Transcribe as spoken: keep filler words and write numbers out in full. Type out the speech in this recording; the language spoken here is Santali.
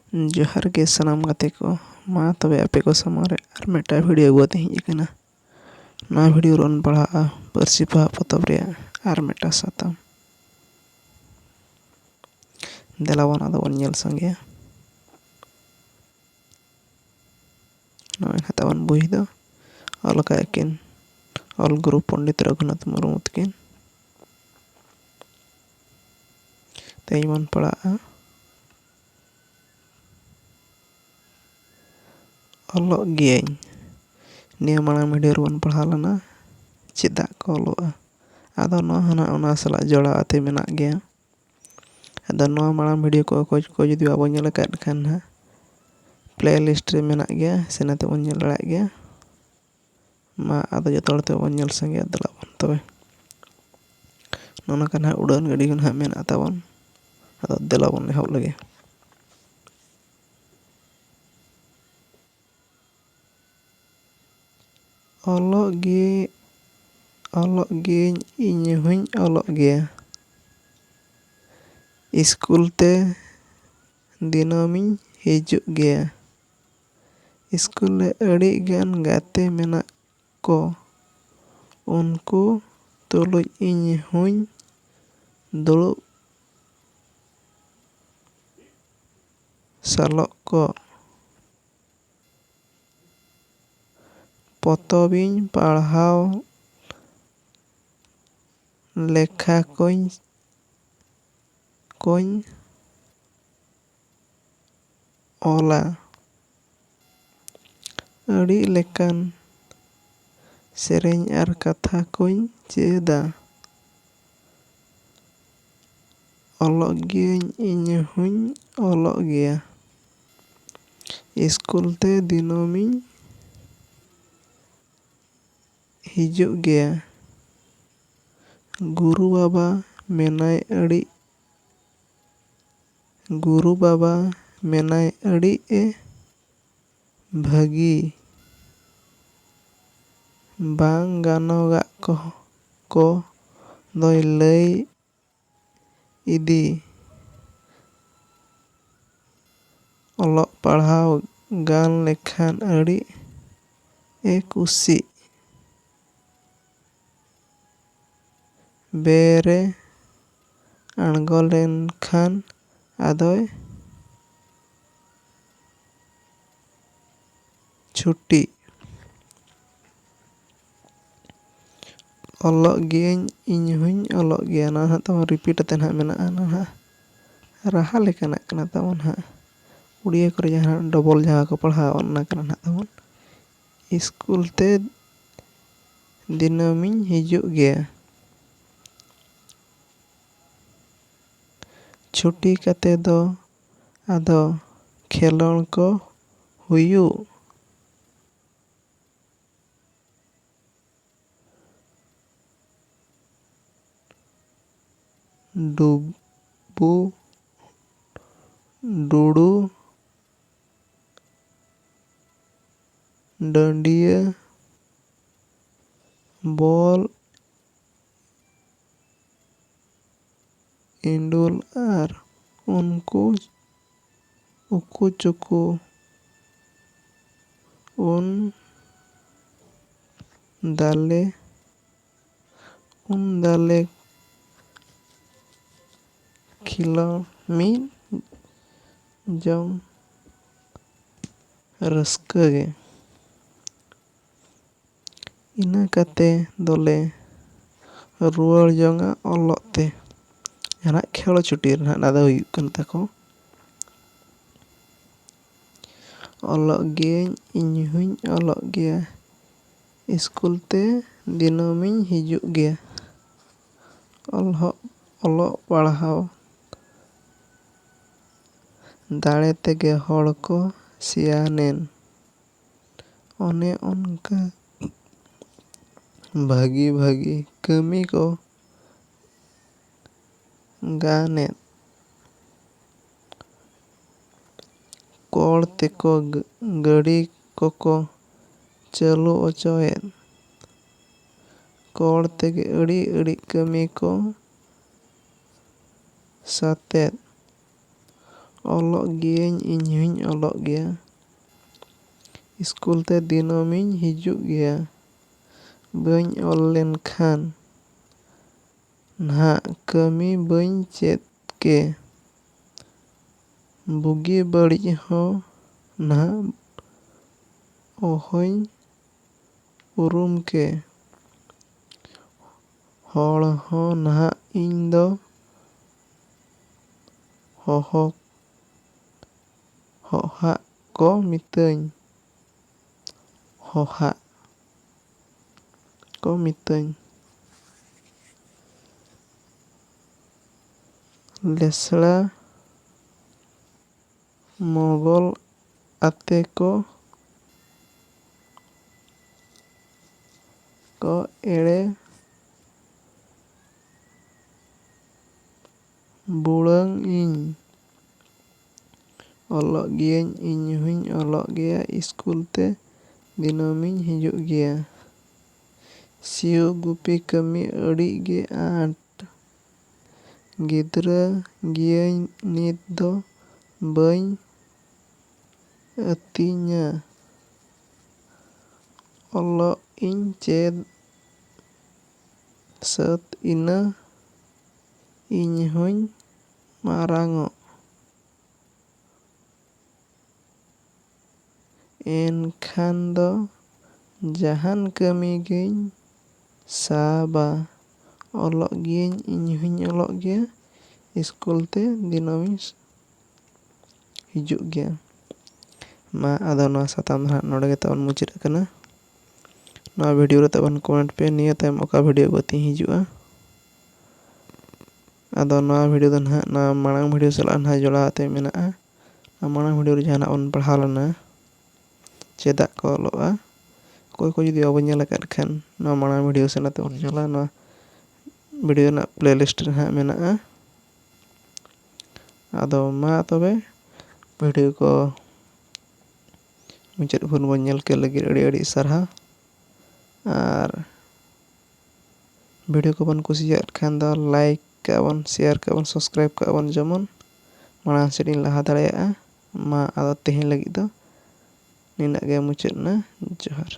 ᱡᱚᱦᱟᱨ ᱜᱮ ᱥᱟᱱᱟᱢ ᱜᱟᱛᱮ ᱠᱚ᱾ ᱢᱟ ᱛᱚᱵᱮ ᱟᱯᱮ ᱠᱚ ᱥᱟᱢᱟᱝ ᱨᱮ ᱟᱨ ᱢᱤᱫᱴᱟᱝ video ᱟᱹᱜᱩ ᱠᱟᱛᱮ ᱦᱮᱡ ᱟᱠᱟᱱᱟ᱾ ᱱᱚᱣᱟ video ᱨᱮᱵᱚᱱ ᱯᱟᱲᱦᱟᱜᱼᱟ ᱯᱟᱹᱨᱥᱤ ᱯᱚᱦᱟ ᱯᱚᱛᱚᱵ ᱨᱮᱭᱟᱜ ᱟᱨ ᱢᱤᱫᱴᱟᱝ ᱥᱟᱛᱟᱢ᱾ ᱫᱮᱞᱟ ᱵᱚᱱ ᱟᱫᱚ ᱵᱚᱱ ᱧᱮᱞ ᱥᱟᱸᱜᱮᱭᱟ᱾ ᱱᱚᱜᱼᱚᱭ ᱱᱟᱦᱟᱜ ᱛᱟᱵᱚᱱ ᱵᱳᱭ ᱫᱚ ᱚᱞ ᱟᱠᱟᱫ ᱠᱤᱱ ᱚᱞ ᱜᱩᱨᱩ ᱯᱚᱱᱰᱤᱛ ᱨᱚᱜᱷᱩᱱᱟᱛᱷ ᱢᱩᱨᱢᱩ ᱛᱟᱹᱠᱤᱱ᱾ ᱛᱮᱦᱮᱧ ᱵᱚᱱ ᱯᱟᱲᱦᱟᱜᱼᱟ ᱚᱞᱚᱜ ᱜᱤᱭᱟᱹᱧ᱾ ᱱᱤᱭᱟᱹ ᱢᱟᱲᱟᱝ video ᱨᱮᱵᱚᱱ ᱯᱟᱲᱦᱟᱣ ᱞᱮᱱᱟ ᱪᱮᱫᱟᱜ ᱠᱚ ᱚᱞᱚᱜᱼᱟ᱾ ᱟᱫᱚ ᱱᱚᱣᱟ ᱦᱚᱸ ᱱᱟᱜ ᱚᱱᱟ ᱥᱟᱞᱟᱜ ᱡᱚᱲᱟᱣ ᱟᱛᱮ ᱢᱮᱱᱟᱜ ᱜᱮᱭᱟ᱾ ᱟᱫᱚ ᱱᱚᱣᱟ ᱢᱟᱲᱟᱝ video ᱠᱚ ᱚᱠᱚᱭ ᱠᱚ ᱡᱩᱫᱤ ᱵᱟᱵᱚᱱ ᱧᱮᱞ ᱟᱠᱟᱫ ᱠᱷᱟᱱ ᱱᱟᱦᱟᱜ playlist ᱨᱮ ᱢᱮᱱᱟᱜ ᱜᱮᱭᱟ, ᱥᱮᱱ ᱟᱛᱮ ᱵᱚᱱ ᱧᱮᱞ ᱫᱟᱲᱮᱭᱟᱜ ᱜᱮᱭᱟ᱾ ᱢᱟ ᱟᱫᱚ ᱡᱚᱛᱚ ᱦᱚᱲ ᱛᱮᱵᱚᱱ ᱧᱮᱞ ᱥᱟᱸᱜᱮᱭᱟ, ᱫᱮᱞᱟ ᱵᱚᱱ ᱛᱚᱵᱮ᱾ ᱱᱚᱜᱼᱚ ᱱᱚᱝᱠᱟ ᱱᱟᱦᱟᱜ ᱩᱰᱟᱹᱱ ᱜᱟᱹᱰᱤ ᱠᱚ ᱱᱟᱦᱟᱜ ᱢᱮᱱᱟᱜ ᱛᱟᱵᱚᱱ᱾ ᱟᱫᱚ ᱫᱮᱞᱟ ᱵᱚᱱ ᱮᱦᱚᱵ ᱞᱮᱜᱮ᱾ ᱚᱞᱚᱜ ᱜᱮ, ᱚᱞᱚᱜ ᱜᱤᱭᱟᱹᱧ, ᱤᱧ ᱦᱚᱸᱧ ᱚᱞᱚᱜ ᱜᱮᱭᱟ᱾ ᱤᱥᱠᱩᱞ ᱛᱮ ᱫᱤᱱᱟᱹᱢᱤᱧ ᱦᱤᱡᱩᱜ ᱜᱮᱭᱟ᱾ ᱤᱥᱠᱩᱞ ᱨᱮ ᱟᱹᱰᱤ ᱜᱟᱱ ᱜᱟᱛᱮ ᱢᱮᱱᱟᱜ ᱠᱚ, ᱩᱱᱠᱩ ᱛᱩᱞᱩᱡ ᱤᱧ ᱦᱚᱸᱧ ᱫᱩᱲᱩᱵ ᱥᱟᱞᱚᱜ ᱠᱚ᱾ ᱯᱚᱛᱚᱵᱤᱧ ᱯᱟᱲᱦᱟᱣ, ᱞᱮᱠᱷᱟ ᱠᱚᱧ, ᱠᱚᱧ ᱚᱞᱟ᱾ ᱟᱹᱰᱤ ᱞᱮᱠᱟᱱ ᱥᱮᱨᱮᱧ ᱟᱨ ᱠᱟᱛᱷᱟ ᱠᱚᱧ ᱪᱮᱫᱟ᱾ ᱚᱞᱚᱜ ᱜᱤᱭᱟᱹᱧ, ᱤᱧ ᱦᱚᱸᱧ ᱚᱞᱚᱜ ᱜᱮᱭᱟ᱾ ᱤᱥᱠᱩᱞ ᱛᱮ ᱫᱤᱱᱟᱹᱢᱤᱧ ᱦᱤᱡᱩᱜ ᱜᱮᱭᱟ᱾ ᱜᱩᱨᱩ ᱵᱟᱵᱟ ᱢᱮᱱᱟᱭ ᱟᱹᱰᱤ, ᱜᱩᱨᱩ ᱵᱟᱵᱟ ᱢᱮᱱᱟᱭ ᱟᱹᱰᱤ ᱮ ᱵᱷᱟᱹᱜᱤ᱾ ᱵᱟᱝ ᱜᱟᱱᱚᱜᱟᱜ ᱠᱚ, ᱠᱚ ᱫᱚᱭ ᱞᱟᱹᱭ ᱤᱫᱤ᱾ ᱚᱞᱚᱜ ᱯᱟᱲᱦᱟᱣ ᱜᱟᱱ ᱞᱮᱠᱷᱟᱱ ᱟᱹᱰᱤ ᱮ ᱠᱩᱥᱤᱜ᱾ ᱵᱮᱨᱮ ᱟᱬᱜᱚ ᱞᱮᱱᱠᱷᱟᱱ ᱟᱫᱚᱭ ᱪᱷᱩᱴᱤ᱾ ᱚᱞᱚᱜ ᱜᱤᱭᱟᱹᱧ, ᱤᱧ ᱦᱚᱧ ᱚᱞᱚᱜ ᱜᱮᱭᱟ᱾ ᱱᱚᱣᱟ ᱦᱟᱸᱜ ᱛᱟᱵᱚᱱ ᱨᱤᱯᱤᱴ ᱟᱛᱮ ᱱᱟᱦᱟᱜ ᱢᱮᱱᱟᱜᱼᱟ᱾ ᱱᱚᱣᱟ ᱦᱟᱸᱜ ᱨᱟᱦᱟ ᱞᱮᱠᱟᱱᱟᱜ ᱠᱟᱱᱟ ᱛᱟᱵᱚᱱ ᱦᱟᱸᱜ᱾ ᱩᱲᱤᱭᱟ ᱠᱚᱨᱮ ᱡᱟᱦᱟᱸ ᱰᱚᱵᱚᱞ ᱡᱟᱦᱟᱸ ᱠᱚ ᱯᱟᱲᱦᱟᱣᱟ, ᱚᱱᱟ ᱠᱟᱱᱟ ᱱᱟᱦᱟᱜ ᱛᱟᱵᱚᱱ᱾ ᱤᱥᱠᱩᱞ ᱛᱮ ᱫᱤᱱᱟᱹᱢᱤᱧ ᱦᱤᱡᱩᱜ ᱜᱮᱭᱟ᱾ ᱪᱷᱩᱴᱤ ᱠᱟᱛᱮ ᱫᱚ ᱟᱫᱚ ᱠᱷᱮᱞᱳᱰ ᱠᱚ ᱦᱩᱭᱩᱜ᱾ ᱰᱩᱵᱩ, ᱰᱩᱲᱩ, ᱰᱟᱹᱰᱤᱭᱟᱹ, ᱵᱚᱞ ᱤᱸᱰᱩᱞ ᱟᱨ ᱩᱱᱠᱩ ᱩᱠᱩ ᱪᱩᱠᱩ ᱩᱱ ᱫᱟᱞᱮ, ᱩᱱ ᱫᱟᱞᱮ ᱠᱷᱤᱞᱟᱹᱲ ᱢᱤᱫ ᱡᱚᱝ ᱨᱟᱹᱥᱠᱟᱹ ᱜᱮ᱾ ᱤᱱᱟᱹ ᱠᱟᱛᱮ ᱫᱚᱞᱮ ᱨᱩᱣᱟᱹᱲ ᱡᱚᱝᱟ ᱚᱞᱚᱜ ᱛᱮ᱾ ᱡᱟᱦᱟᱱᱟᱜ ᱠᱷᱮᱞᱳ ᱪᱷᱩᱴᱤ ᱨᱮ ᱱᱟᱦᱟᱜ ᱚᱱᱟ ᱫᱚ ᱦᱩᱭᱩᱜ ᱠᱟᱱ ᱛᱟᱠᱚ᱾ ᱚᱞᱚᱜ ᱜᱤᱭᱟᱹᱧ, ᱤᱧ ᱦᱚᱧ ᱚᱞᱚᱜ ᱜᱮᱭᱟ᱾ ᱤᱥᱠᱩᱞ ᱛᱮ ᱫᱤᱱᱟᱹᱢᱤᱧ ᱦᱤᱡᱩᱜ ᱜᱮᱭᱟ᱾ ᱚᱞᱚᱜ, ᱚᱞᱚᱜ ᱯᱟᱲᱦᱟᱣ ᱫᱟᱲᱮ ᱛᱮᱜᱮ ᱦᱚᱲ ᱠᱚ ᱥᱮᱭᱟᱱᱮᱱ᱾ ᱚᱱᱮ ᱚᱱᱠᱟ ᱵᱷᱟᱹᱜᱤ ᱵᱷᱟᱹᱜᱤ ᱠᱟᱹᱢᱤ ᱠᱚ ᱜᱟᱱᱮᱫ᱾ ᱠᱚᱲ ᱛᱮᱠᱚ ᱜᱟᱹ-, ᱜᱟᱹᱰᱤ ᱠᱚᱠᱚ ᱪᱟᱹᱞᱩ ᱚᱪᱚᱭᱮᱫ᱾ ᱠᱚᱲ ᱛᱮᱜᱮ ᱟᱹᱰᱤ ᱟᱹᱰᱤ ᱠᱟᱹᱢᱤ ᱠᱚ ᱥᱟᱛᱮᱫ᱾ ᱚᱞᱚᱜ ᱜᱤᱭᱟᱹᱧ, ᱤᱧ ᱦᱚᱸᱧ ᱚᱞᱚᱜ ᱜᱮᱭᱟ᱾ ᱤᱥᱠᱩᱞ ᱛᱮ ᱫᱤᱱᱟᱹᱢᱤᱧ ᱦᱤᱡᱩᱜ ᱜᱮᱭᱟ᱾ ᱵᱟᱹᱧ ᱚᱞ ᱞᱮᱱᱠᱷᱟᱱ ᱱᱟᱦᱟᱜ ᱠᱟᱹᱢᱤ ᱵᱟᱹᱧ ᱪᱮᱫ ᱠᱮ᱾ ᱵᱩᱜᱤ ᱵᱟᱹᱲᱤᱡ ᱦᱚᱸ ᱱᱟᱦᱟᱜ ᱚᱦᱚᱧ ᱩᱨᱩᱢ ᱠᱮ᱾ ᱦᱚᱲ ᱦᱚᱸ ᱱᱟᱦᱟᱜ ᱤᱧ ᱫᱚ ᱦᱚᱦᱚ, ᱦᱚᱦᱟᱜ ᱠᱚ ᱢᱤᱛᱟᱹᱧ᱾ ᱦᱚᱦᱟᱜ ᱠᱚ ᱢᱤᱛᱟᱹᱧ᱾ ᱞᱮᱥᱲᱟ ᱢᱚᱜᱚᱞ ᱟᱛᱮ ᱠᱚ, ᱠᱚ ᱮᱲᱮ ᱵᱩᱲᱟᱹᱝ ᱤᱧ᱾ ᱚᱞᱚᱜ ᱜᱤᱭᱟᱹᱧ, ᱤᱧ ᱦᱚᱸᱧ ᱚᱞᱚᱜ ᱜᱮᱭᱟ, ᱤᱥᱠᱩᱞ ᱛᱮ ᱫᱤᱱᱟᱹᱢᱤᱧ ᱦᱤᱡᱩᱜ ᱜᱮᱭᱟ᱾ ᱥᱤᱭᱳᱜ ᱜᱩᱯᱤ ᱠᱟᱹᱢᱤ ᱟᱹᱰᱤ ᱜᱮ ᱟᱸᱴ᱾ ᱜᱤᱫᱽᱨᱟᱹ ᱜᱤᱭᱟᱹᱧ, ᱱᱤᱛ ᱫᱚ ᱵᱟᱹᱧ ᱟᱹᱛᱤᱧᱟ᱾ ᱚᱞᱚᱜ ᱤᱧ ᱪᱮᱫ ᱥᱟᱹᱛ ᱤᱱᱟᱹ ᱤᱧ ᱦᱚᱸᱧ ᱢᱟᱨᱟᱝᱚᱜ᱾ ᱮᱱᱠᱷᱟᱱ ᱫᱚ ᱡᱟᱦᱟᱱ ᱠᱟᱹᱢᱤ ᱜᱤᱧ ᱥᱟᱵᱟ᱾ ᱚᱞᱚᱜ ᱜᱤᱭᱟᱹᱧ, ᱤᱧ ᱦᱚᱸᱧ ᱚᱞᱚᱜ ᱜᱮᱭᱟ, ᱤᱥᱠᱩᱞ ᱛᱮ ᱫᱤᱱᱟᱹᱢᱤᱧ ᱦᱤᱡᱩᱜ ᱜᱮᱭᱟ᱾ ᱢᱟ, ᱟᱫᱚ ᱱᱚᱣᱟ ᱥᱟᱛᱟᱢ ᱫᱚ ᱦᱟᱸᱜ ᱱᱚᱰᱮ ᱜᱮ ᱛᱟᱵᱚᱱ ᱢᱩᱪᱟᱹᱫ ᱟᱠᱟᱱᱟ᱾ ᱱᱚᱣᱟ ᱵᱷᱤᱰᱤᱭᱳ ᱨᱮ ᱛᱟᱵᱚᱱ ᱠᱚᱢᱮᱱᱴ ᱯᱮ, ᱱᱤᱭᱟᱹ ᱛᱟᱭᱚᱢ ᱚᱠᱟ ᱵᱷᱤᱰᱤᱭᱳ ᱵᱟᱹᱛᱤᱧ ᱦᱤᱡᱩᱜᱼᱟ᱾ ᱟᱫᱚ ᱱᱚᱣᱟ ᱵᱷᱤᱰᱤᱭᱳ ᱫᱚ ᱱᱟᱦᱟᱜ ᱱᱚᱣᱟ ᱢᱟᱲᱟᱝ ᱵᱷᱤᱰᱤᱭᱳ ᱥᱟᱞᱟᱜ ᱱᱟᱦᱟᱜ ᱡᱚᱲᱟᱣ ᱛᱮ ᱢᱮᱱᱟᱜᱼᱟ᱾ ᱱᱚᱣᱟ ᱢᱟᱲᱟᱝ ᱵᱷᱤᱰᱤᱭᱳ ᱨᱮ ᱡᱟᱦᱟᱱᱟᱜ ᱵᱚᱱ ᱯᱟᱲᱦᱟᱣ ᱞᱮᱱᱟ, ᱪᱮᱫᱟᱜ ᱠᱚ ᱚᱞᱚᱜᱼᱟ? ᱚᱠᱚᱭ ᱠᱚ ᱡᱩᱫᱤ ᱵᱟᱵᱚᱱ ᱧᱮᱞ ᱟᱠᱟᱫ ᱠᱷᱟᱱ, ᱱᱚᱣᱟ ᱢᱟᱲᱟᱝ ᱵᱷᱤᱰᱤᱭᱳ ᱥᱮᱱ ᱠᱟᱛᱮ ᱵᱚᱱ ᱧᱮᱞᱟ᱾ ᱱᱚᱣᱟ ᱵᱷᱤᱰᱤᱭᱳ ᱨᱮᱱᱟᱜ ᱯᱞᱮᱞᱤᱥᱴ ᱨᱮ ᱦᱟᱸᱜ ᱢᱮᱱᱟᱜᱼᱟ᱾ ᱟᱫᱚ ᱢᱟ ᱛᱚᱵᱮ, ᱵᱷᱤᱰᱤᱭᱳ ᱠᱚ ᱢᱩᱪᱟᱹᱫ ᱵᱷᱳᱨ ᱵᱚᱱ ᱧᱮᱞ ᱠᱮᱫ ᱞᱟᱹᱜᱤᱫ ᱟᱹᱰᱤ ᱟᱹᱰᱤ ᱥᱟᱨᱦᱟᱣ᱾ ᱟᱨ ᱵᱷᱤᱰᱤᱭᱳ ᱠᱚᱵᱚᱱ ᱠᱩᱥᱤᱭᱟᱜ ᱠᱷᱟᱱ ᱫᱚ ᱞᱟᱭᱤᱠ ᱠᱟᱜᱼᱟ ᱵᱚᱱ, ᱥᱮᱭᱟᱨ ᱠᱟᱜᱼᱟ ᱵᱚᱱ, ᱥᱟᱵᱥᱠᱨᱟᱭᱤᱵᱽ ᱠᱟᱜᱼᱟ ᱵᱚᱱ ᱡᱮᱢᱚᱱ᱾ ᱢᱟᱲᱟᱝ ᱥᱮᱫ ᱤᱧ ᱞᱟᱦᱟ ᱫᱟᱲᱮᱭᱟᱜᱼᱟ᱾ ᱢᱟ ᱟᱫᱚ ᱛᱮᱦᱮᱧ ᱞᱟᱹᱜᱤᱫ ᱫᱚ ᱱᱤᱱᱟᱹᱜ ᱜᱮ ᱢᱩᱪᱟᱹᱫ ᱮᱱᱟ᱾ ᱡᱚᱦᱟᱨ᱾